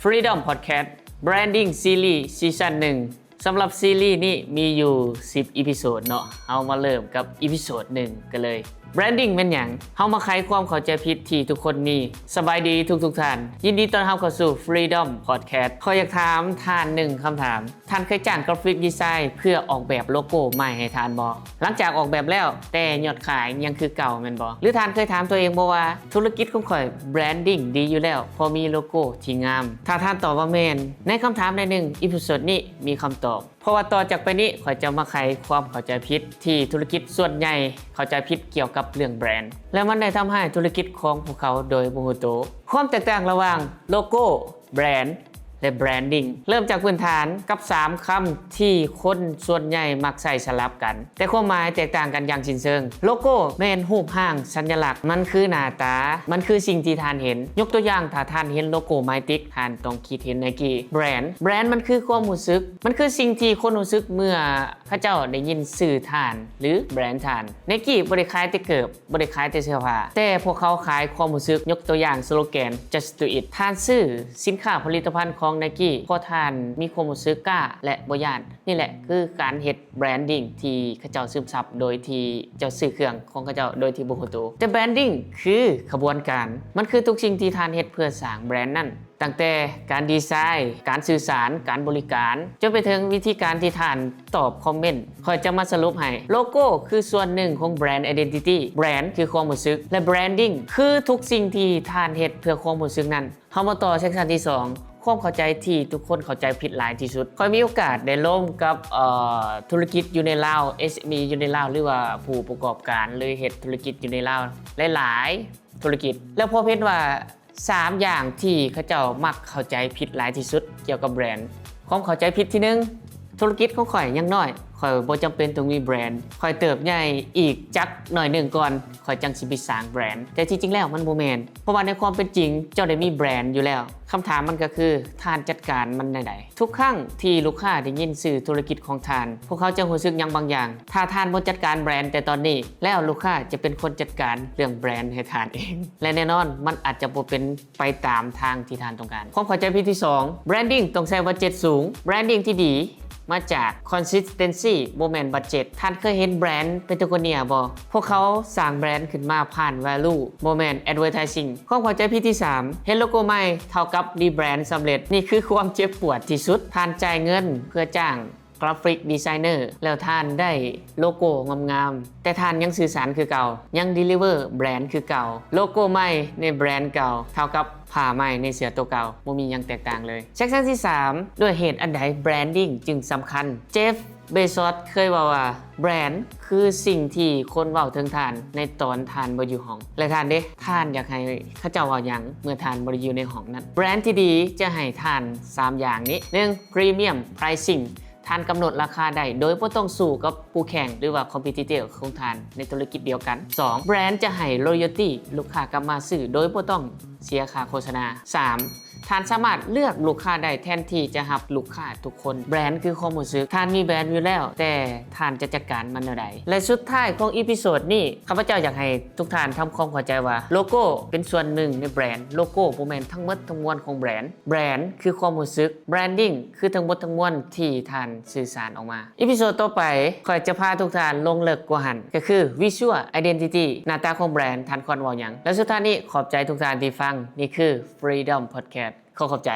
Freedom Podcast Branding Series Season ໜຶ່ງ. ສຳລັບຊີຣີນີ້ມີຢູ່ ສິບອີພີໂຊດເນາະ. ເຮົາມາເລີ່ມກັບອີພີໂຊດ ໜຶ່ງ ກັນເລີຍ. Branding ແມ່ນຫຍັງ? ເຮົາມາໄຂຄວາມເຂົ້າໃຈຜິດທີ່ທຸກຄົນມີ. ສະບາຍດີທຸກໆທ່ານ, ຍິນດີຕ້ອນຮັບເຂົ້າສູ່ Freedom Podcast. ຂ້ອຍຢາກຖາມທ່ານໜຶ່ງຄຳຖາມ. ທ່ານເຄີຍຈ້າງກຣາຟິກດີໄຊເພື່ອອອກແບບໂລໂກ້ໃໝ່ໃຫ້ທ່ານບໍ່? ຫຼັງຈາກອອກແບບແລ້ວ ແຕ່ຍອດຂາຍຍັງຄືເກົ່າແມ່ນບໍ່? ຫຼືທ່ານເຄີຍຖາມຕົວເອງບໍ່ວ່າ ທຸລະກິດຂອງຂ້ອຍ branding ດີຢູ່ແລ້ວ ເພາະມີໂລໂກ້ທີ່ງາມ? ຖ້າທ່ານຕອບວ່າແມ່ນ, ໃນຄຳຖາມໃນໜຶ່ງອີພີໂຊດນີ້ມີຄຳຕອບ. ເພາະວ່າຕໍ່ຈາກໄປນີ້ ຂ້ອຍຈະມາໄຂຄວາມເຂົ້າໃຈຜິດທີ່ທຸລະກິດສ່ວນໃຫຍ່ເຂົ້າໃຈຜິດກ່ຽວກັບເລື່ອງແບຣນ ແລະ ມັນໄດ້ທຳຮ້າຍທຸລະກິດຂອງພວກເຂົາໂດຍບໍ່ຮູ້ໂຕ. ຄວາມແຕກຕ່າງລະຫວ່າງໂລໂກ້, ແບຣນ ແລະ branding ເລີ່ມຈາກພື້ນຖານກັບສາມຄຳທີ່ຄົນສ່ວນໃຫຍ່ມັກໃຊ້ສະຫຼັບກັນ ແຕ່ຄວາມໝາຍແຕກຕ່າງກັນຢ່າງສິ້ນເຊີງ. ໂລໂກ້ແມ່ນຮູບຮ່າງສັນຍະລັກ, ມັນຄືໜ້າຕາ, ມັນຄືສິ່ງທີ່ທ່ານເຫັນ. ຍົກຕົວຢ່າງ, ຖ້າທ່ານເຫັນໂລໂກ້ໄມຕິກ, ທ່ານຕ້ອງຄິດເຫັນ Nike. ແບຣນ, ແບຣນມັນຄືຄວາມຮູ້ສຶກ, ມັນຄືສິ່ງທີ່ຄົນຮູ້ສຶກເມື່ອເຂົາເຈົ້າໄດ້ຍິນຊື່ທ່ານ ຫຼື ແບຣນທ່ານ. Nike ບໍ່ໄດ້ຂາຍແຕ່ເກີບ, ບໍ່ໄດ້ຂາຍແຕ່ເສື້ອຜ້າ, ແຕ່ພວກເຂົາຂາຍຄວາມຮູ້ສຶກ. ຍົກຕົວຢ່າງສະໂລແກນ Just Do It. ທ່ານຊື້ສິນຄ້າຜະລິດຕະພັນຂອງ Nike ເພາະທ່ານມີຄວາມຮູ້ສຶກກ້າ ແລະ ບໍ່ຢ້ານ. ນີ້ແຫຼະຄືການເຮັດ branding ທີ່ເຂົາເຈົ້າຊຶມຊັບໂດຍທີ່ເຈົ້າຊື້ເຄື່ອງຂອງເຂົາເຈົ້າໂດຍທີ່ບໍ່ຮູ້ໂຕ. ແຕ່ branding ຄືຂະບວນການ, ມັນຄືທຸກສິ່ງທີ່ທ່ານເຮັດເພື່ອສ້າງແບຣນນັ້ນ. ຕັ້ງແຕ່ການດີໄຊ, ການສື່ສານ, ການບໍລິການ, ຈົນໄປເຖິງວິທີການທີ່ທ່ານຕອບຄອມເມັນ. ຂ້ອຍຈະມາສະຫຼຸບໃຫ້. ໂລໂກ້ຄືສ່ວນໜຶ່ງຂອງ brand identity. ແບຣນຄືຄວາມຮູ້ສຶກ ແລະ branding ຄືທຸກສິ່ງທີ່ທ່ານເຮັດເພື່ອຄວາມຮູ້ສຶກນັ້ນ. ເຮົາມາຕໍ່ section ທີສອງ, ຄວາມເຂົ້າໃຈທີ່ທຸກຄົນເຂົ້າໃຈຜິດຫຼາຍທີ່ສຸດ. ຂ້ອຍມີໂອກາດໄດ້ລົມກັບ ເອີ ທຸລະກິດຢູ່ໃນລາວ, SME ຢູ່ໃນລາວ ຫຼືວ່າຜູ້ປະກອບການ ຫຼືເຮັດທຸລະກິດຢູ່ໃນລາວຫຼາຍໆທຸລະກິດ ແລ້ວພົບເຫັນວ່າ ສາມຢ່າງທີ່ເຂົາເຈົ້າມັກເຂົ້າໃຈຜິດຫຼາຍທີ່ສຸດກ່ຽວກັບແບຣນ. ຄວາມເຂົ້າໃຈຜິດທີໜຶ່ງ, ທຸລະກິດຂອງຂ້ອຍຍັງນ້ອຍ, ຂ້ອຍບໍ່ຈຳເປັນຕ້ອງມີແບຣນ, ຂ້ອຍເຕີບໃຫຍ່ອີກຈັກໜ້ອຍໜຶ່ງກ່ອນ ຂ້ອຍຈັ່ງຊິໄປສ້າງແບຣນ. ແຕ່ທີ່ຈິງແລ້ວມັນບໍ່ແມ່ນ, ເພາະວ່າໃນຄວາມເປັນຈິງເຈົ້າໄດ້ມີແບຣນຢູ່ແລ້ວ. ຄຳຖາມມັນກໍຄື ທ່ານຈັດການມັນແນວໃດ? ທຸກຄັ້ງທີ່ລູກຄ້າໄດ້ຍິນຊື່ທຸລະກິດຂອງທ່ານ, ພວກເຂົາຈະຮູ້ສຶກຫຍັງບາງຢ່າງ. ຖ້າທ່ານບໍ່ຈັດການແບຣນແຕ່ຕອນນີ້, ແລ້ວລູກຄ້າຈະເປັນຄົນຈັດການເລື່ອງແບຣນໃຫ້ທ່ານເອງ. ແລະ ແນ່ນອນ, ມັນອາດຈະບໍ່ເປັນໄປຕາມທາງທີ່ທ່ານຕ້ອງການ. ຄວາມເຂົ້າໃຈຜິດທີສອງ, branding ຕ້ອງໃຊ້ບັດເຈັດສູງ. Branding ທີ່ດີມາຈາກ consistency ບໍ່ແມ່ນບັດເຈັດ. ທ່ານເຄີຍເຫັນແບຣນ Patagonia ບໍ່? ພວກເຂົາສ້າງແບຣນຂຶ້ນມາຜ່ານ value ບໍ່ແມ່ນ advertising. ຄວາມເຂົ້າໃຈຜິດທີສາມ, ເຫັນໂລໂກ້ໃໝ່ເທົ່າກັບ rebrand ສຳເລັດ. ນີ້ຄືຄວາມເຈັບປວດທີ່ສຸດ. ທ່ານຈ່າຍເງິນເພື່ອຈ້າງ graphic designer ແລ້ວທ່ານໄດ້ໂລໂກ້ງາມໆ ແຕ່ທ່ານຍັງສື່ສານຄືເກົ່າ, ຍັງ deliver ແບຣນຄືເກົ່າ. ໂລໂກ້ໃໝ່ໃນແບຣນເກົ່າເທົ່າກັບຜ້າໃໝ່ໃນເສື້ອໂຕເກົ່າ, ບໍ່ມີຫຍັງແຕກຕ່າງເລີຍ. Section ທີສາມ, ດ້ວຍເຫດອັນໃດ branding ຈຶ່ງສຳຄັນ? Jeff Bezos ເຄີຍເວົ້າວ່າ ແບຣນຄືສິ່ງທີ່ຄົນເວົ້າເຖິງທ່ານໃນຕອນທ່ານບໍ່ຢູ່ຫ້ອງ. ແລະ ທ່ານເດ? ທ່ານຢາກໃຫ້ເຂົາເຈົ້າເວົ້າຫຍັງເມື່ອທ່ານບໍ່ໄດ້ຢູ່ໃນຫ້ອງນັ້ນ? ແບຣນທີ່ດີຈະໃຫ້ທ່ານສາມຢ່າງນີ້. ໜຶ່ງ, premium pricing. ທ່ານກຳນົດລາຄາໄດ້ໂດຍບໍ່ຕ້ອງສູ້ກັບຄູ່ແຂ່ງ ຫຼືວ່າ competitor ຂອງທ່ານໃນທຸລະກິດດຽວກັນ. ສອງ, ແບຣນຈະໃຫ້ loyalty ລູກຄ້າກັບມາຊື້ໂດຍບໍ່ຕ້ອງເສຍຄ່າໂຄສະນາ. ສາມ, ທ່ານສາມາດເລືອກລູກຄ້າໄດ້ແທນທີ່ຈະຮັບລູກຄ້າທຸກຄົນ. ແບຣນຄືຄວາມຮູ້ສຶກ. ທ່ານມີແບຣນຢູ່ແລ້ວ, ແຕ່ທ່ານຈະຈັດການມັນແນວໃດ? ແລະ ສຸດທ້າຍຂອງອີພິໂຊດນີ້, ຂ້າພະເຈົ້າຢາກໃຫ້ທຸກທ່ານທຳຄວາມເຂົ້າໃຈວ່າ ໂລໂກ້ເປັນສ່ວນໜຶ່ງໃນແບຣນ. ໂລໂກ້ບໍ່ແມ່ນທັງໝົດທັງມວນຂອງແບຣນ. ແບຣນຄືຄວາມຮູ້ສຶກ. Branding ຄືທັງໝົດທັງມວນທີ່ທ່ານສື່ສານອອກມາ. ອີພິໂຊດຕໍ່ໄປ, ຂ້ອຍຈະພາທຸກທ່ານລົງເລິກກວ່າຫັ້ນ, ກໍຄື Visual Identity ໜ້າຕາຂອງແບຣນ, ທ່ານຄວນເວົ້າຫຍັງ? ແລະ ສຸດທ້າຍນີ້, ຂອບໃຈທຸກທ່ານທີ່ຟັງ. ນີ້ຄື Freedom Podcast. ຂໍຂອບໃຈ.